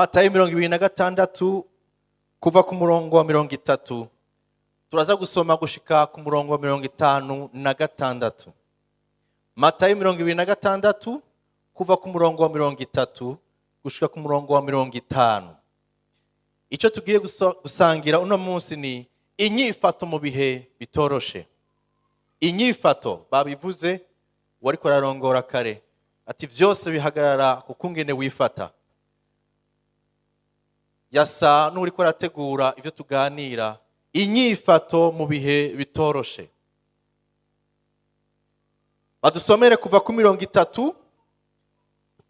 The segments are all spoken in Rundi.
Matayo 26, kuva ku murongo wa 30, turaza gusoma gushika ku murongo wa 56. Matayo 26, kuva ku murongo wa 30 gushika ku murongo wa 50. Icyo tugiye gusangira uno munsi ni inyifato mu bihe bitoroshe. Inyifato babivuze, uwariko ararongora kare ati byose bihagarara ku kungene wifata. Yasa n'uriko arategura ibyo tuganira, inyifato mu bihe bitoroshe. Badusomere kuva ku 30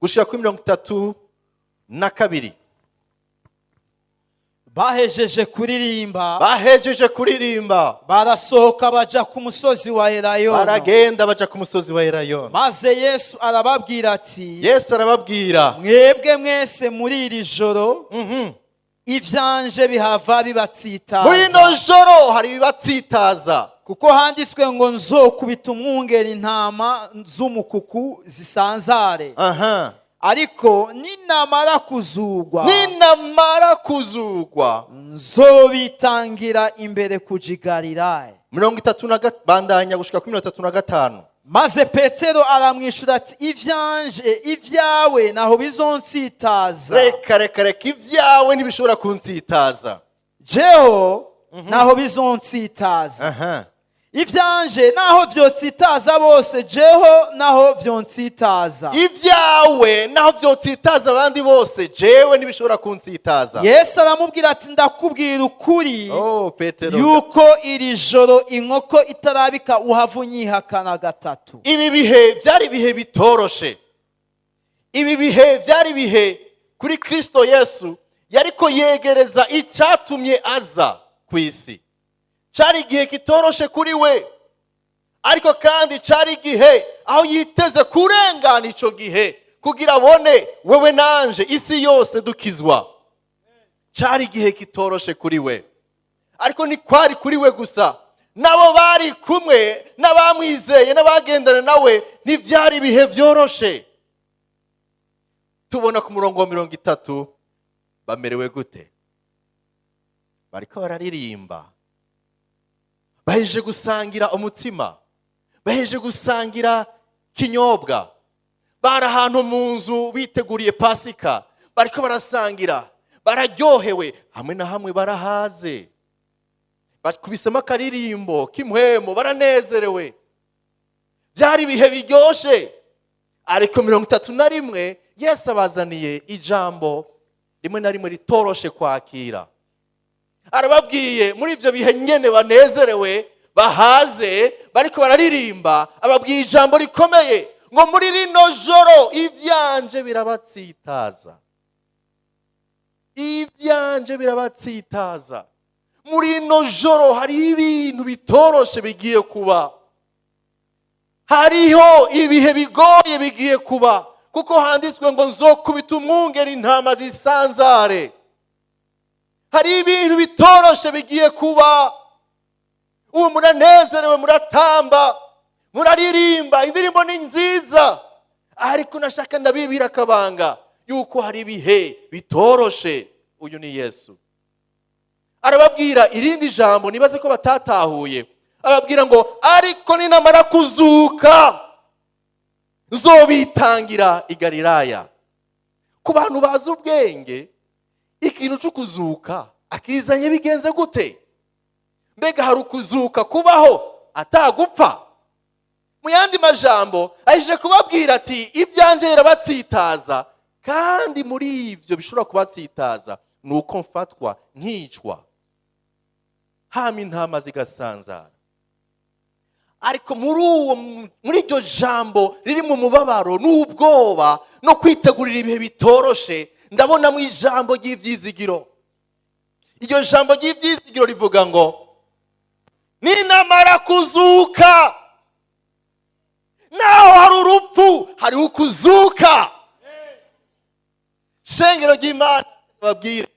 gushika kuri 32. Bahejeje kuririmba, Bahejeje kuririmba, barasohoka baja ku musozi wa Elayono. Baragenda baja ku musozi wa Elayono. Maze Yesu arababwira ati: Yesu arababwira: Mwebwe mwese muri iri joro ivyanje bihava bibatsitaza. Muri ino joro hari ibibatsitaza. Kuko handitswe ngo: nzokubita umwungeri, intama z'umukuku zisanzare. Ariko ninamara kuzugwa, Ninamara kuzugwa, nzobitangira imbere kuja i Galilaya. 30 na bandanya gushika kuri 35. Maze Petero aramwishura ati: ivyanje, ibyawe naho bizonsitaza, Reka, reka, reka, ibyawe ntibishobora kunsitaza. Jeho naho bizonsitaza. Ivyanje naho vyotsitaza bose, jeho naho vyonsitaza. Ibyawe naho vyotsitaza abandi bose, jewe ntibishobora kunsitaza. Yesu aramubwira ati: ndakubwira ukuri Oh, Petero, yuko iri joro inkoko itarabika uhava unyihakana gatatu. Ibi bihe byari ibihe bitoroshe. Ibi bihe byari ibihe kuri Kristo Yesu yariko yegereza icyatumye aza ku isi. Cyari igihe kitoroshe kuri we, ariko kandi cyari igihe aho yiteze kurengana icyo gihe kugira abone wewe nanje, isi yose dukizwa. Cyari igihe kitoroshe kuri we, ariko ntikwari kuri we gusa, nabo bari kumwe, n'abamwizeye, n'abagendana nawe, ntibyari ibihe byoroshe. Tubona ku murongo wa 30 bamerewe gute? Bariko bararirimba, baheje gusangira umutsima, baheje gusangira kinyobwa, bari ahantu mu nzu biteguriye Pasika, bariko barasangira, bararyohewe, hamwe na hamwe barahaze, bakubisemo akaririmbo k'impwemo, baranezerewe. Byari ibihe biryoshe. Ariko 31, Yesu abazaniye ijambo rimwe na rimwe ritoroshe kwakira. Arababwiye muri ibyo bihe nyene banezerewe, bahaze, bariko bararirimba, ababwiye ijambo rikomeye ngo: muri rino joro ivyanje birabatsitaza, ivyanje birabatsitaza. Muri rino joro hariho ibintu bitoroshe bigiye kuba, hariho ibihe bigoye bigiye kuba, kuko handitswe ngo: nzokubita umwungeri, intama zisanzare. Hari ibintu bitoroshe bigiye kuba. Ubu muranezerewe, muratamba, muraririmba, indirimbo ni nziza, ariko nashaka ndabibira akabanga yuko hari ibihe bitoroshe. Uyu ni Yesu arababwira irindi jambo nibaze ko batatahuye. Ababwira ngo: ariko ninamara kuzuka nzobitangira i Galilaya. Ku bantu bazi ubwenge, ikintu cyo kuzuka akizanye bigenze gute? Mbega hari ukuzuka kubaho atagupfa? Mu yandi majambo, aje kubabwira ati: ibyanjye birabatsitaza, kandi muri ibyo bishobora kubatsitaza ni uko mfatwa nkicwa, hama intama zigasanzara. Ariko muri iryo jambo riri mu mubabaro n'ubwoba no kwitegurira ibihe bitoroshe, ndabona mu ijambo ry'ibyizigiro. Iryo jambo ry'ibyizigiro rivuga ngo: ninamara kuzuka, naho hari urupfu hariho ukuzuka. Shengero ry'Imana, babwire,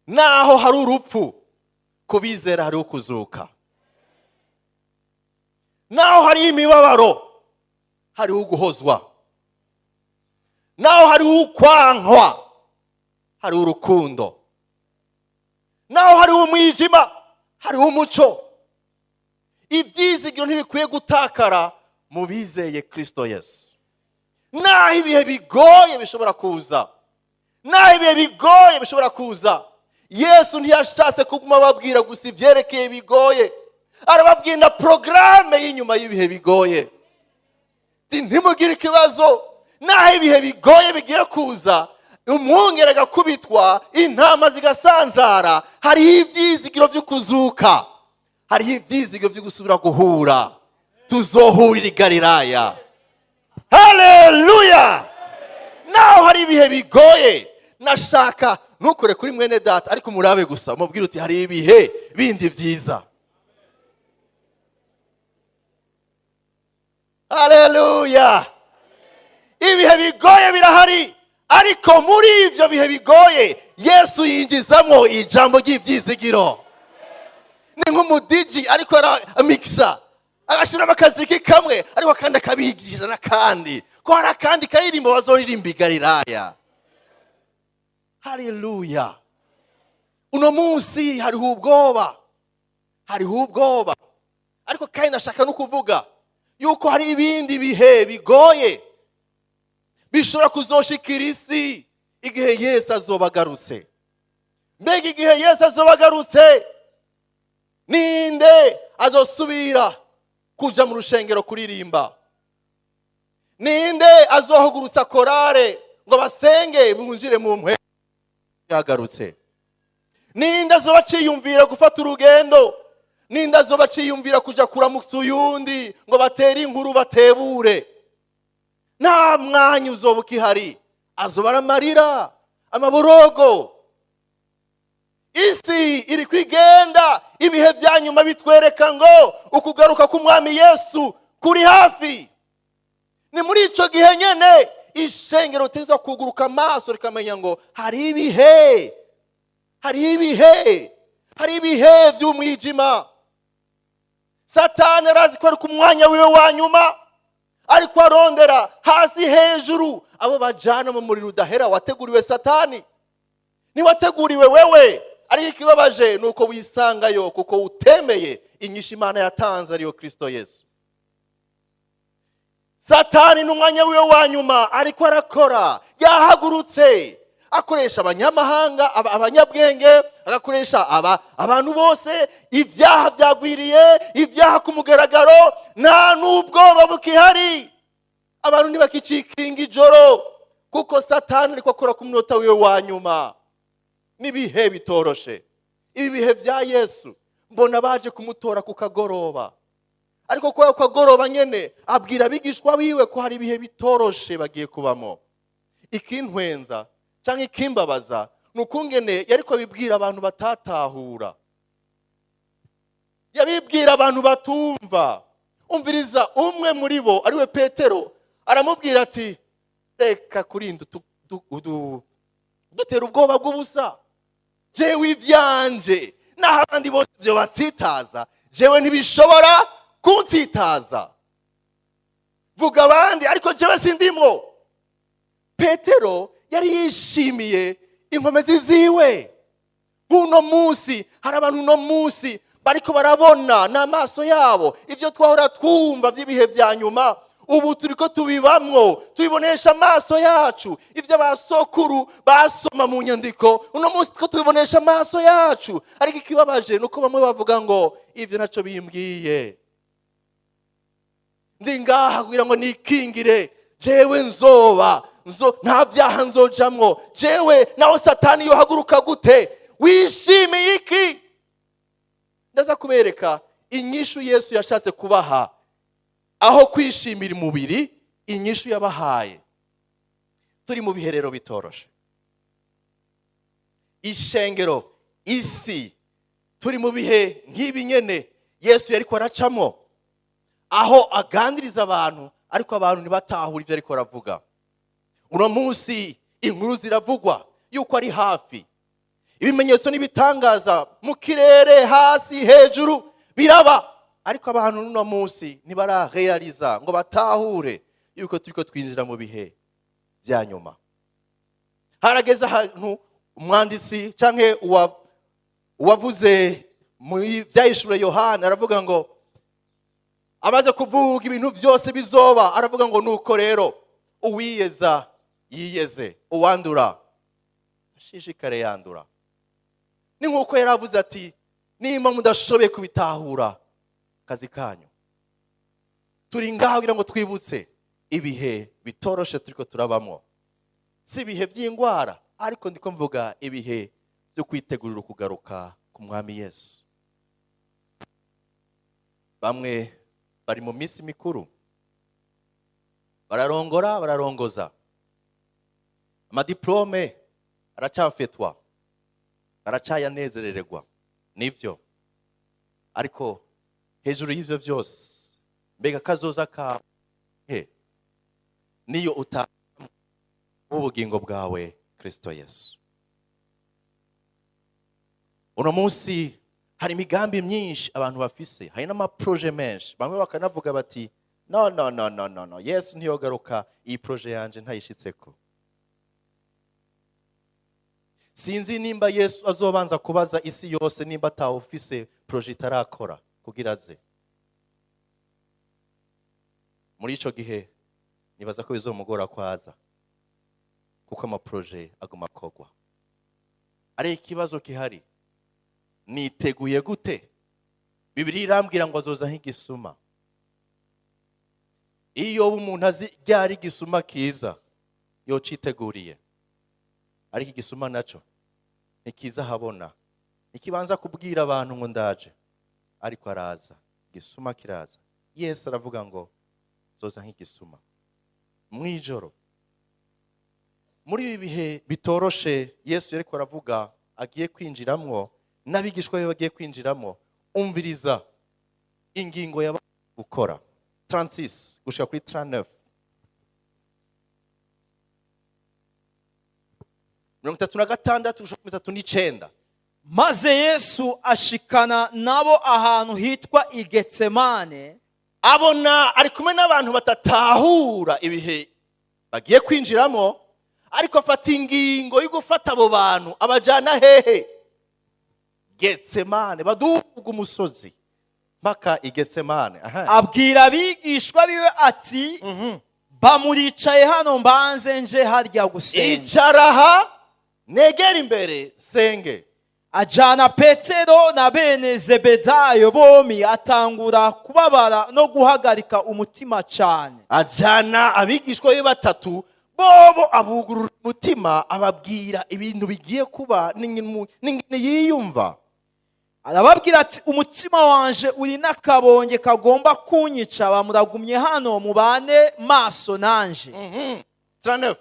naho hari urupfu, ku bizera hariho ukuzuka. Naho hari imibabaro, hariho uguhozwa. Naho hariho ukwankwa, hariho urukundo. Naho hariho umwijima, hariho umuco. Ibyizigiro ntibikwiye gutakara mu bizeye Kirisito Yesu. Naho ibihe bigoye bishobora kuza, naho ibihe bigoye bishobora kuza, Yesu ntiyashatse kuguma ababwira gusa ibyerekeye bigoye, arababwira na porogaramu y'inyuma y'ibihe bigoye. Ntimugire ikibazo, naho ibihe bigoye bigiye kuza, umwungere agakubitwa, intama zigasanzara, hariho ibyizigiro byo kuzuka, hariho ibyizigiro byo gusubira guhura. Tuzohurira i Galilaya. Haleluya! Naho hari ibihe bigoye, nashaka ntukore kuri mwene data, ariko murabe gusa mubwire uti: "Hari ibihe bindi byiza." Haleluya! Ibihe bigoye birahari, ariko muri ibyo bihe bigoye Yesu yinjizamo ijambo ry'ibyizigiro. Ni nk'umu DJ ariko aramikisa, agashyiramo akaziki kamwe, ariko kandi akabigisha n'akandi, ko hari akandi karirimbo bazoririmba i Galilaya. Haleluya! Uno munsi hariho ubwoba, hariho ubwoba, ariko kandi nashaka no kuvuga yuko hari ibindi bihe bigoye bishobora kuzoshikira isi igihe Yesu azoba agarutse. Mbega igihe Yesu azoba agarutse, ninde azosubira kuja mu rushengero kuririmba? Ninde azohugurutsa korale ngo basenge bunjire mu mpwe yagarutse? Ninde azoba aciyumvira gufata urugendo? Ninde azoba aciyumvira kuja kuramutsa uyundi ngo batere inkuru, batebure? Nta mwanya uzoba ukihari, azoba ari amarira, amaborogo. Isi iri kwigenda, ibihe bya nyuma bitwereka ngo ukugaruka k'Umwami Yesu kuri hafi. Ni muri icyo gihe nyine ishengero riza kuguruka amaso, rikamenya ngo hari ibihe, hari ibihe, hari ibihe by'umwijima. Satani arazi ko ari ku mwanya wiwe wa nyuma, ariko arondera hasi hejuru abo bajyana mu muriro udahera wateguriwe Satani, ntiwateguriwe wewe. Ariko ikibabaje ni uko wisangayo kuko utemeye inyishu Imana yatanze, ariyo Kirisito Yesu. Satani n'umwanya wiwe wa nyuma ariko arakora, yahagurutse akoresha abanyamahanga, abanyabwenge, agakoresha abantu bose. Ibyaha byagwiriye, ibyaha ku mugaragaro, nta n'ubwoba bukihari. Abantu ntibakicikinga ijoro kuko Satani ariko akora ku munota wiwe wa nyuma. N'ibihe bitoroshe. Ibi bihe bya Yesu, mbona baje kumutora ku kagoroba, ariko kuri ako kagoroba nyine abwira abigishwa biwe ko hari ibihe bitoroshe bagiye kubamo. Ikintwenza cyangwa ikimbabaza ni ukungene yariko bibwira abantu batatahura, yabibwira abantu batumva. Umviriza, umwe muri bo ariwe Petero aramubwira ati: "Reka kurinda dutera ubwoba bw'ubusa. Jewe ibyanje, naho abandi bose ibyo batsitaza, jewe ntibishobora kunsitaza. Vuga abandi, ariko jewe sindimwo." Petero yari yishimiye inkomezi ziwe. Nk'uno munsi hari abantu uno munsi bariko barabona n'amaso yabo ibyo twahora twumva by'ibihe bya nyuma. Ubu turi ko tubibamwo, tubibonesha amaso yacu. Ibyo abasokuru basoma mu nyandiko, uno munsi two tubibonesha amaso yacu. Ariko ikibabaje ni uko bamwe bavuga ngo: "Ibyo ntacyo bimbwiye, ndi ngaha kugira ngo nikingire. Jewe nzoba nzo nta byaha nzojamwo. Jewe naho Satani yohaguruka gute." Wishimiye iki? Ndaza kubereka inyishu Yesu yashatse kubaha aho kwishimira umubiri, inyishu yabahaye. Turi mu biherero bitoroshe, ishengero, isi. Turi mu bihe nk'ibi nyene Yesu yariko aracamo, aho aganiriza abantu ariko abantu ntibatahure ibyo ariko aravuga. Uno munsi inkuru ziravugwa yuko ari hafi, ibimenyetso n'ibitangaza mu kirere, hasi, hejuru biraba, ariko abantu uno munsi ntibaraheyariza ngo batahure yuko turiko twinjira mu bihe. bya nyuma. Harageze ahantu umwanditsi canke uwavuze muri Byahishuriwe Yohana aravuga ngo, amaze kuvuga ibintu byose bizoba, aravuga ngo: "Nuko rero uwiyeza yiyeze, uwandura ashishikare yandura." Ni nk'uko yari avuze ati: "Nimba mudashoboye kubitahura, kazi kanyu." Turi ngaho kugira ngo twibutse ibihe bitoroshe turiko turabamwo. Si ibihe by'indwara, ariko ndiko mvuga ibihe byo kwitegurira ukugaruka ku Mwami Yesu. Bamwe bari mu minsi mikuru, bararongora, bararongoza, amadiplome aracafetwa, baracayanezerererwa, nivyo. Ariko hejuru y'ivyo byose, mbega kazoza kawe he niyo uta ubugingo bwawe Kristo Yesu? Uno munsi hari imigambi myinshi abantu bafise, hari n'amaproje menshi. Bamwe bakanavuga bati: "No, no, no, no, no, no, Yesu ntiyogaruka iyi projet yanje ntayishitseko." Sinzi nimba Yesu azobanza kubaza isi yose nimba atawufise projet itarakora kugira aze. Muri ico gihe nibaza ko bizomugora kwaza, kuko amaproje aguma akorwa. Ari ikibazo gihari: niteguye gute? Bibiliya irambwira ngo azoza nk'igisuma. Iyo umuntu azi ryari igisuma kiza, yociteguriye. Ariko igisuma naco ntikiza ahabona, ntikibanza kubwira abantu ngo ndaje, ariko araza. Igisuma kiraza. Yesu aravuga ngo zoza nk'igisuma mw'ijoro. Muri ibi bihe bitoroshe Yesu yariko aravuga agiye kwinjiramwo, n'abigishwa be bagiye kwinjiramo, umviriza ingingo yaba gukora 36 gushika kuri 39, 36 gushika kuri 39. Maze Yesu ashikana nabo ahantu hitwa i Getsemane. Abona ari kumwe n'abantu batatahura ibihe bagiye kwinjiramo, ariko afata ingingo yo gufata abo bantu abajana hehe? Getsemane. Baduga umusozi mpaka i Getsemane. Aha. Abwira abigishwa biwe ati: "Bamuricaye hano, mbanze nje harya gusenga." "Icara aha, negera imbere senge." Ajana Petero na bene Zebedayo bombi, atangura kubabara no guhagarika umutima cyane. Ajana abigishwa be batatu bobo, abugurura umutima, ababwira ibintu bigiye kuba n'ingene yiyumva. Arababwira ati: "Umutima wanje uri n'akabonge kagomba kunyica, bamuragumye hano mubane maso nanje." 39.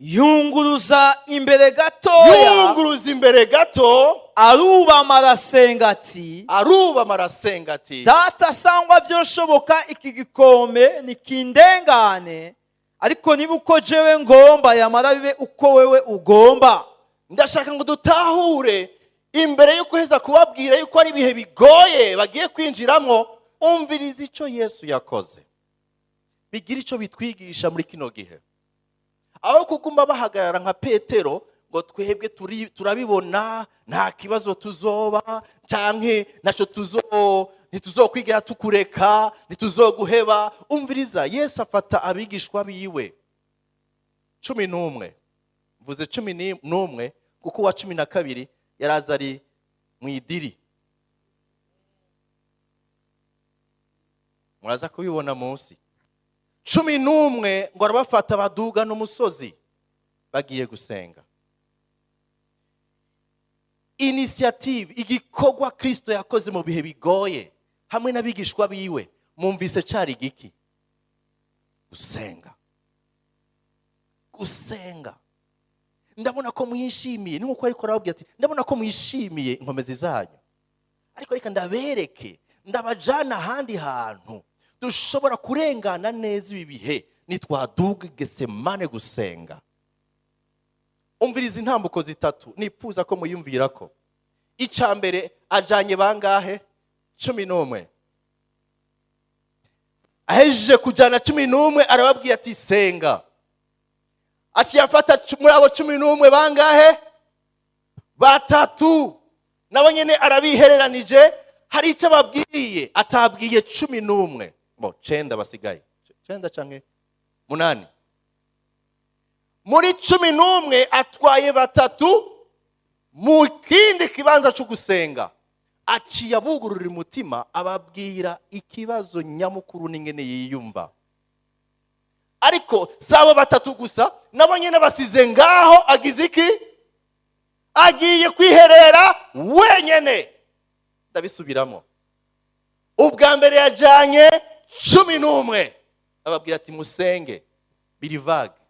Yunguruza imbere gatoya. Yunguruza imbere gato. Arubama, arasenga ati: Arubama, arasenga ati: "Data, sangwa byoshoboka, iki gikombe nikindengane, ariko niba uko jewe ngomba, yamara bibe uko wewe ugomba." Ndashaka ngo dutahure, imbere yo guheza kubabwira yuko ari ibihe bigoye bagiye kwinjiramo, umviriza icyo Yesu yakoze, bigira icyo bitwigisha muri kino gihe. Aho kuguma bahagarara nka Petero ngo twebwe turabibona, nta kibazo tuzoba, canke ntacyo tuzo, ntituzokwigera tukureka, ntituzoguheba, umviriza Yesu afata abigishwa biwe 11. Mvuze 11 kuko uwa 12 yaraza ari mu idiri, muraza kubibona munsi. 11 ngo arabafata, baduga n'umusozi bagiye gusenga. Initiative, igikorwa Kristo yakoze mu bihe bigoye hamwe n'abigishwa biwe, mumvise cari giki? Gusenga, gusenga. Ndabona ko mwishimiye, ni nkuko ariko arababwira ati: "Ndabona ko mwishimiye inkomezi zanyu, ariko reka ndabereke, ndabajana ahandi hantu dushobora kurengana neza ibi bihe nitwaduga Gesemane gusenga." Umviriza intambuko zitatu nifuza ko muyumvira ko. Icya mbere, ajanye bangahe? 11. Ahejeje kujyana 11, arababwiye ati: "Senga." Aciye afata muri abo 11 bangahe? Batatu. Nabo nyene arabihereranije. Hari icyo ababwiye atabwiye 11, bo cenda basigaye, cenda canke munani. Muri 11 atwaye batatu mu kindi kibanza cyo gusenga. Aciye abugururira umutima, ababwira ikibazo nyamukuru n'ingene yiyumva. Ariko si abo batatu gusa, nabo nyine basize ngaho. Agize iki? Agiye kwiherera wenyene. Ndabisubiramo: ubwa mbere yajyanye 11, ababwira ati musenge. Biri vague,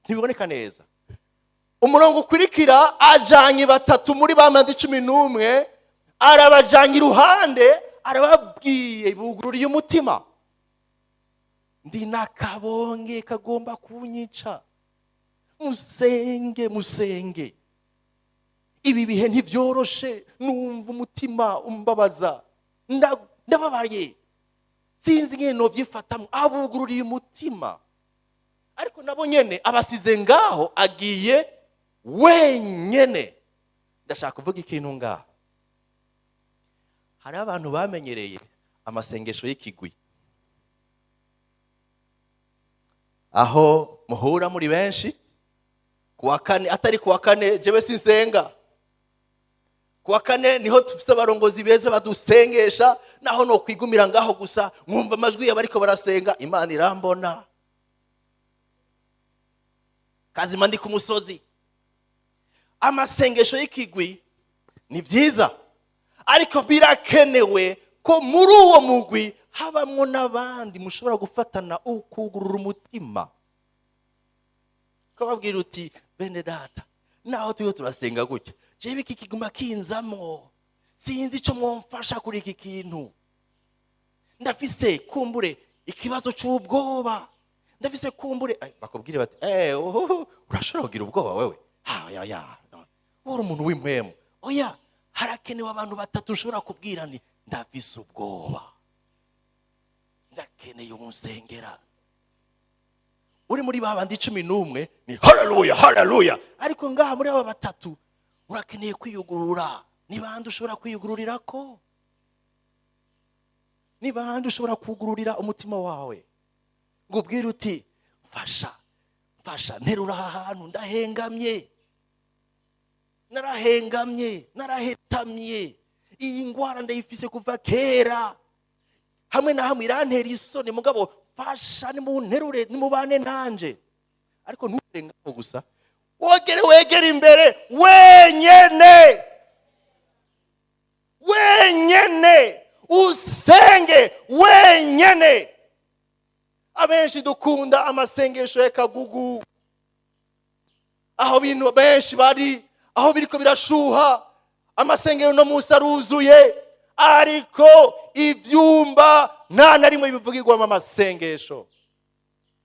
ntibiboneka neza. Umurongo ukurikira, ajanye batatu muri ba bandi 11, arabajanye iruhande, arababwiye, bugururiye umutima: ndi n'akabonge kagomba kunyica, musenge, musenge, ibi bihe ntibyoroshe, numva umutima umbabaza, ndababaye, sinzi ingene novyifatamo. Abugururiye umutima, ariko nabo nyene abasize ngaho, agiye wenyene. Ndashaka kuvuga ikintu ngaho. Hari abantu bamenyereye amasengesho y'ikigwi, aho muhura muri benshi kuwa kane. Atari kuwa kane jewe sinsenga. Kuwa kane niho dufite abarongozi beza badusengesha. Naho no kwigumira ngaho gusa nkumva amajwi yabo ariko barasenga, Imana irambona. Kazima ndi ku musozi. Amasengesho y'ikigwi ni byiza, ariko birakenewe ko muri uwo mugwi habamwo n'abandi mushobora gufatana ukugurura umutima, ukababwira uti: bene data, naho turiho turasenga gutya, jewe iki kiguma kinzamo, sinzi ico mwomfasha kuri iki kintu. Ndafise kumbure ikibazo c'ubwoba, ndafise kumbure. Ay, bakubwire bati: eh, uhuhu, urashobora kugira ubwoba wewe? Ha, ya ya no. Uri umuntu w'impwemu. Oya, harakenewe abantu batatu ushobora kubwira ni: ndafise ubwoba, ndakeneye umunsengera. Uri muri ba bandi 11 ni haleluya, haleluya, ariko ngaha muri aba batatu urakeneye kwiyugurura. Ni bande ushobora kwiyugururira ko? Ni bande ushobora kugururira umutima wawe ngo ubwire uti: mfasha, mfasha, nterura aha hantu, ndahengamye, narahengamye, narahetamye, iyi ndwara ndayifise kuva kera, hamwe na hamwe irantera isoni, mugabo fasha, nimunterure, nimubane nanje. Ariko nture ngaho gusa, wogere wegere imbere wenyene, wenyene usenge wenyene. Abenshi dukunda amasengesho y'akagugu, aho bintu benshi bari, aho biriko birashuha. Amasengero no munsi aruzuye, ariko ivyumba nta na rimwe bivugirwamo amasengesho.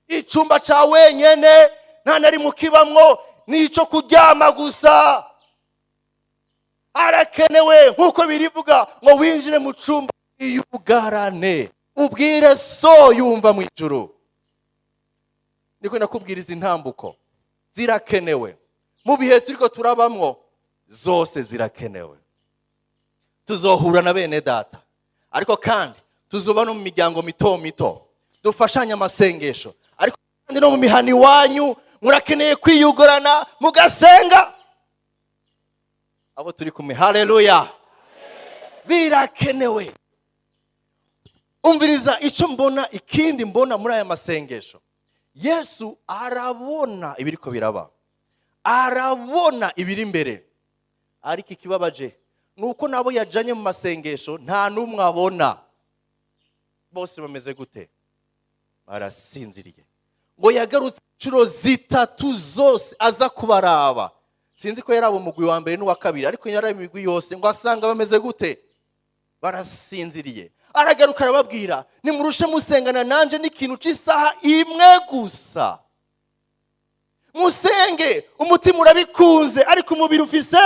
Icumba ca wenyene nta na rimwe ukibamwo, ni ico kuryama gusa. Arakenewe, nk'uko birivuga ngo winjire mu cumba iyugarane, ubwire so yumva mu ijuru. Niko nakubwira, izi ntambuko zirakenewe mu bihe turiko turabamwo, zose zirakenewe. Tuzohura na bene data, ariko kandi tuzoba no mu miryango mito mito, dufashanye amasengesho, ariko kandi no mu mihana iwanyu murakeneye kwiyugurana mugasenga. Abo turi kumwe, haleluya! Birakenewe. Umviriza icyo mbona. Ikindi mbona muri aya masengesho, Yesu arabona ibiriko biraba, arabona ibiri imbere, ariko ikibabaje ni uko nabo yajanye mu masengesho nta n'umwe abona. Bose bameze gute? Barasinziriye. Ngo yagarutse inshuro zitatu zose aza kubaraba. Sinzi ko yaraba umugwi wa mbere n'uwa kabiri, ariko yaraba imigwi yose, ngo asanga bameze gute? Barasinziriye. Aragaruka arababwira: nimurushe musengana nanje n'ikintu cy'isaha imwe gusa, musenge. Umutima urabikunze, ariko umubiri ufise,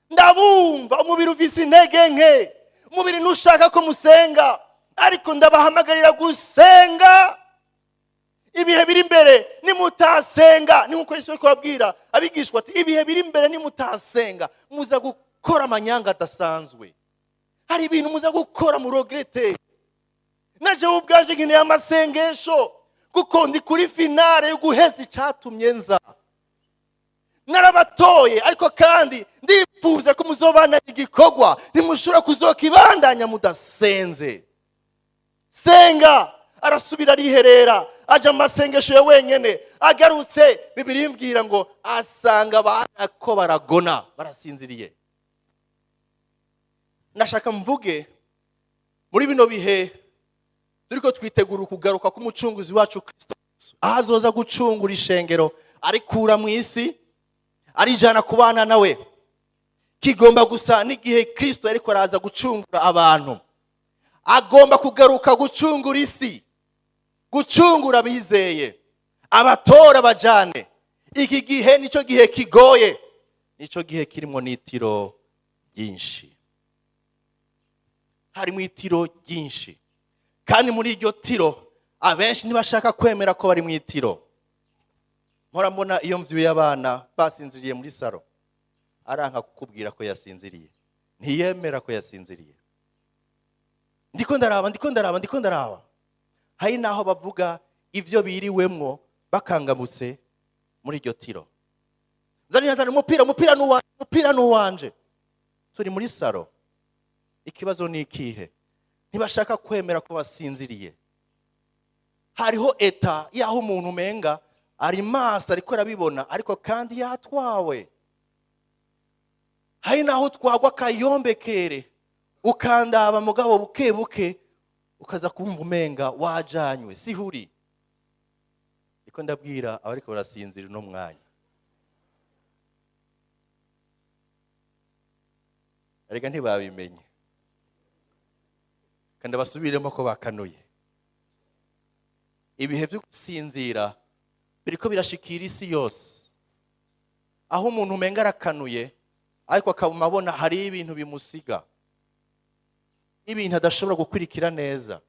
ndabumva, umubiri ufise intege nke, umubiri ntushaka ko musenga, ariko ndabahamagarira gusenga. Ibihe biri imbere nimutasenga, ni nkuko Yesu ariko ababwira abigishwa ati: "Ibihe biri imbere nimutasenga, muza gukora amanyanga adasanzwe. Hari ibintu muza gukora mu regretter." Naje ubwanje nkeneye amasengesho, kuko ndi kuri finale yo guheza icatumye nza. Narabatoye, ariko kandi ndifuza ko muzobana igikorwa. Ntimushobora kuzokibandanya mudasenze. Senga. Arasubira ariherera, aja mu masengesho ya wenyene. Agarutse, Bibiri imbwira ngo asanga barako baragona, barasinziriye. Ndashaka mvuge muri bino bihe turiko twitegura ukugaruka k'Umucunguzi wacu Kristo Yesu, aho azoza gucungura ishengero, arikura mu isi, arijana kubana nawe. Kigomba gusa n'igihe Kristo yariko araza gucungura abantu. Agomba kugaruka gucungura isi, gucungura abizeye, abatora bajane. Iki gihe nicyo gihe kigoye, nicyo gihe kirimo n'itiro ryinshi. Harimo itiro ryinshi, kandi muri iryo tiro abenshi ntibashaka kwemera ko bari mu itiro. Mpora mbona iyo mvyuye abana basinziriye muri salon, aranka kukubwira ko yasinziriye, ntiyemera ko yasinziriye. Ndiko ndaraba, ndiko ndaraba, ndiko ndaraba, hari n'aho bavuga ibyo biriwemwo bakangamutse muri iryo tiro. Zana, zana umupira, umupira ni uwanje, umupira ni uwanje. Turi muri salon. Ikibazo ni ikihe? Ntibashaka kwemera ko basinziriye. Hariho état y'aho umuntu umenga ari maso, ariko arabibona, ariko kandi yatwawe. Hari n'aho utwagwa akayombekere, ukandaba mugabo buke buke ukaza kumva umenga wajanywe sihuri. Niko ndabwira abariko barasinzira uno mwanya. Erega ntibabimenye, kandi basubiremo ko bakanuye. Ibihe byo gusinzira biriko birashikira isi yose, aho umuntu umenga arakanuye, ariko akabuma abona hari ibintu bimusiga, ibintu adashobora gukurikira neza.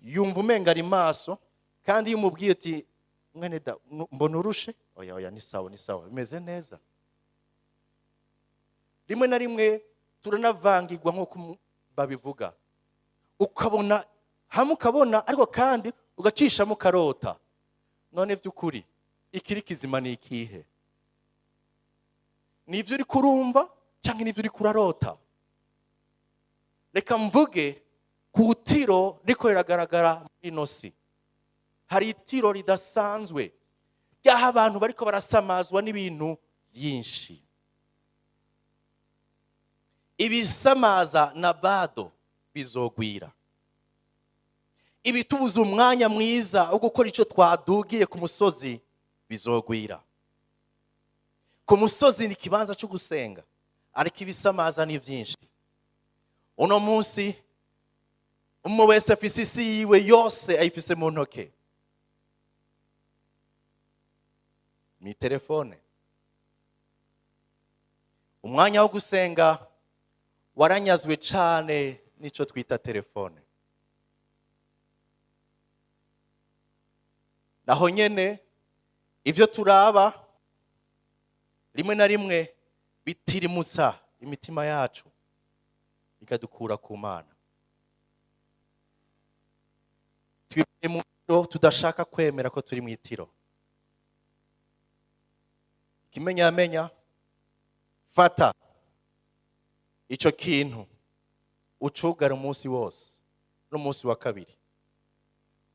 Yumva umenga ari maso, kandi iyo umubwiye uti: "Mwene da, mbona urushe." "Oya, oya, ni sawa, ni sawa, bimeze neza." Rimwe na rimwe turanavangirwa, nk'uko babivuga, ukabona hamwe ukabona, ariko kandi ugacishamo ukarota. None by'ukuri ikiri kizima ni ikihe? Ni ibyo uri kurumva cyangwa ni ibyo uri kurarota? Reka mvuge ku tiro riko riragaragara muri ino si. Hari itiro ridasanzwe ry'aho abantu bariko barasamazwa n'ibintu byinshi. Ibisamaza na bado bizogwira, ibitubuza umwanya mwiza wo gukora icyo twadugiye ku musozi bizogwira. Ku musozi ni ikibanza cyo gusenga, ariko ibisamaza ni byinshi. Uno munsi umwe wese afise isi yiwe yose, ayifise mu ntoke, ni telefone. Umwanya wo gusenga waranyazwe cane n'ico twita telefone. Naho nyene ivyo turaba rimwe na rimwe bitirimutsa imitima yacu, ikadukura ku Mana. Twibereye mu itiro tudashaka kwemera ko turi mu itiro. Ikimenyamenya, fata ico kintu ucugara umunsi wose n'umunsi wa kabiri,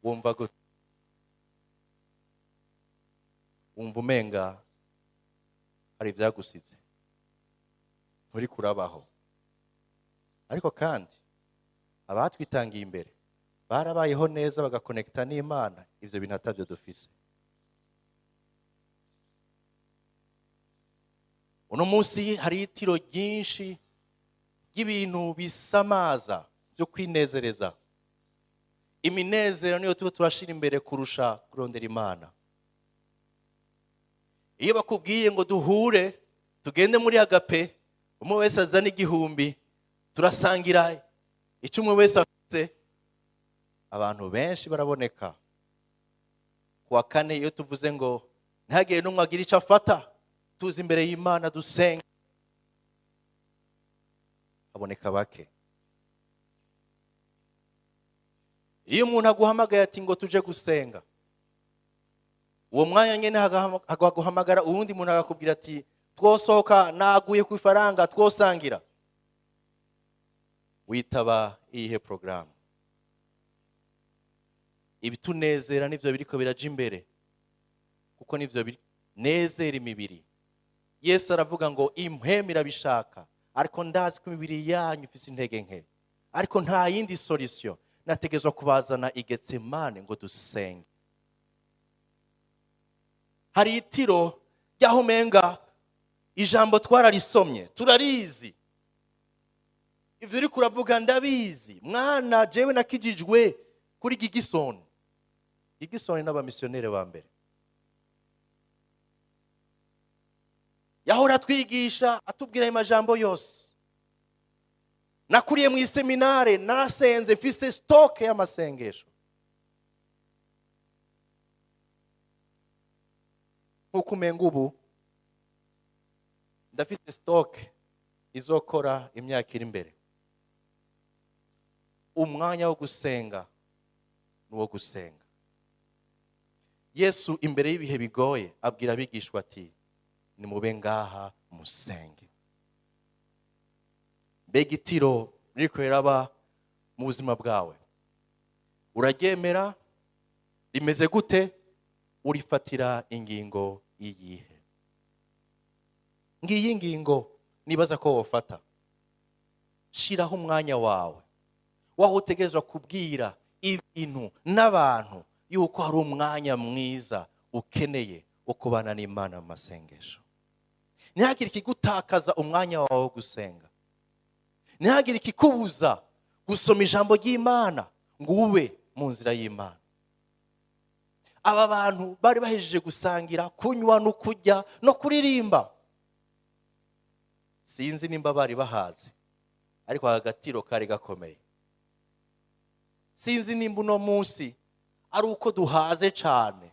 wumva gute? Wumva umenga hari ibyagusize, nturi kurabaho. Ariko kandi abatwitangiye imbere barabayeho neza, bagakonekita n'Imana. Ivyo bintu atabyo dufise uno munsi. Hari itiro ryinshi ry'ibintu bisamaza byo kwinezereza. Iminezero niyo tuba turashira imbere kurusha kurondera Imana. Iyo bakubwiye ngo duhure tugende muri Agape, umwe wese azana 1000, turasangira icyo umwe wese afite, abantu benshi baraboneka. Kuwa kane iyo tuvuze ngo ntihagire n'umwe agira icyo afata, tuzi imbere y'Imana dusenga, haboneka bake. Iyo umuntu aguhamagaye ati ngo tuje gusenga, uwo mwanya nyene akaguhamagara uwundi muntu akakubwira ati twosohoka, naguye ku ifaranga, twosangira, witaba iyihe porogaramu? Ibitunezera nivyo biriko biraja imbere, kuko nivyo binezera imibiri. Yesu aravuga ngo impwemu irabishaka, ariko ndazi ko imibiri yanyu ifise intege nke, ariko nta yindi solution, nategezwa kubazana i Getsemane ngo dusenge. Hari itiro ry'aho umenga ijambo twararisomye, turarizi, ivyo uriko uravuga ndabizi mwana, jewe nakijijwe kuri Gigisoni. Gigisoni n'abamisiyoneri ba mbere, yahora atwigisha atubwira ayo majambo yose. Nakuriye mu iseminare, narasenze, mfise stock y'amasengesho. Nkuko umenga ubu ndafise stock izokora imyaka iri imbere. Umwanya wo gusenga ni uwo gusenga. Yesu imbere y'ibihe bigoye abwira abigishwa ati nimube ngaha musenge. Mbega itiro ririko riraba mu buzima bwawe, uraryemera? Rimeze gute? Urifatira ingingo iyihe? Ngiyi ingingo nibaza ko wofata. Shiraho umwanya wawe waho utegerezwa kubwira ibintu n'abantu yuko hari umwanya mwiza ukeneye wo kubana n'Imana mu masengesho. Ntihagire ikigutakaza umwanya wawe wo gusenga, ntihagire ikikubuza gusoma ijambo ry'Imana ngo ube mu nzira y'Imana. Aba bantu bari bahejeje gusangira, kunywa no kurya no kuririmba, sinzi nimba bari bahaze, ariko agatiro kari gakomeye. Sinzi nimba uno munsi ari uko duhaze cane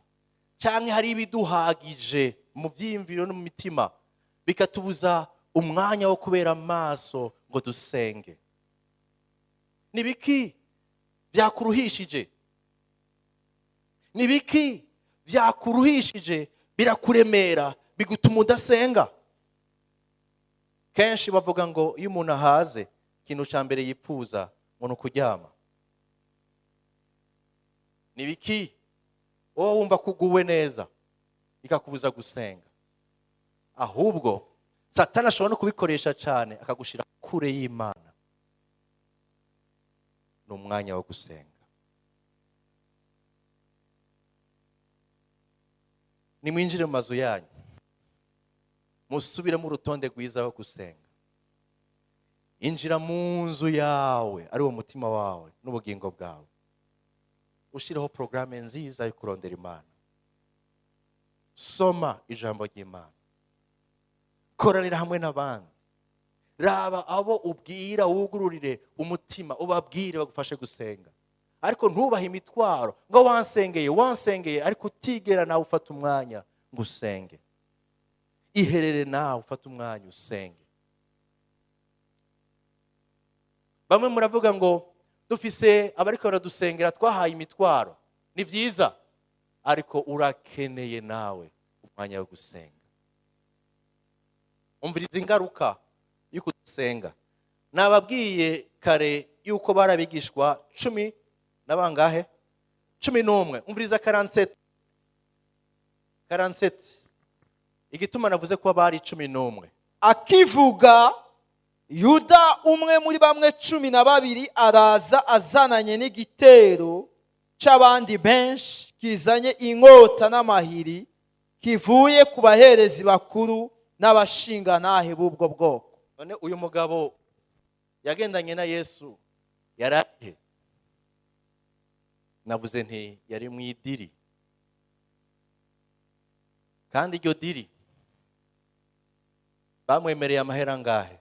canke hari ibiduhagije mu vyiyumviro no mu mitima bikatubuza umwanya wo kubera amaso ngo dusenge. Nibiki byakuruhishije? Nibiki byakuruhishije birakuremera bigutuma udasenga? Kenshi bavuga ngo iyo umuntu ahaze ikintu ca mbere yipfuza ngo ni ukuryama. Nibiki wowe wumva kuguwe neza bikakubuza gusenga? Ahubwo Satani ashobora no kubikoresha cane akagushira kure y'Imana. Ni umwanya wo gusenga. Nimwinjire mu mazu yanyu, musubiremo urutonde rwiza rwo gusenga. Injira mu nzu yawe, ari wo mutima wawe n'ubugingo bwawe, ushireho porogaramu nziza yo kurondera Imana. Soma ijambo ry'Imana, koranira hamwe n'abandi, raba abo ubwira, wugururire umutima ubabwire bagufashe gusenga. Ariko ntubahe imitwaro ngo wansengeye wansengeye, ariko utigera nawe ufata umwanya ngo usenge. Iherere nawe ufate umwanya usenge. Bamwe muravuga ngo dufise abariko baradusengera twahaye imitwaro, ni vyiza, ariko urakeneye nawe umwanya wo gusenga. Umviriza ingaruka yo kudasenga. Nababwiye kare yuko barabigishwa 10 na bangahe? 11. Umviriza 47. 47. Igituma navuze ko bari 11. Akivuga Yuda umwe muri bamwe 12 araza azananye n'igitero c'abandi benshi kizanye inkota n'amahiri kivuye ku baherezi bakuru n'abashingantahe b'ubwo bwoko. None uyu mugabo yagendanye na Yesu yarahe? Navuze nti yari mu idiri, kandi iryo diri bamwemereye amahera angahe?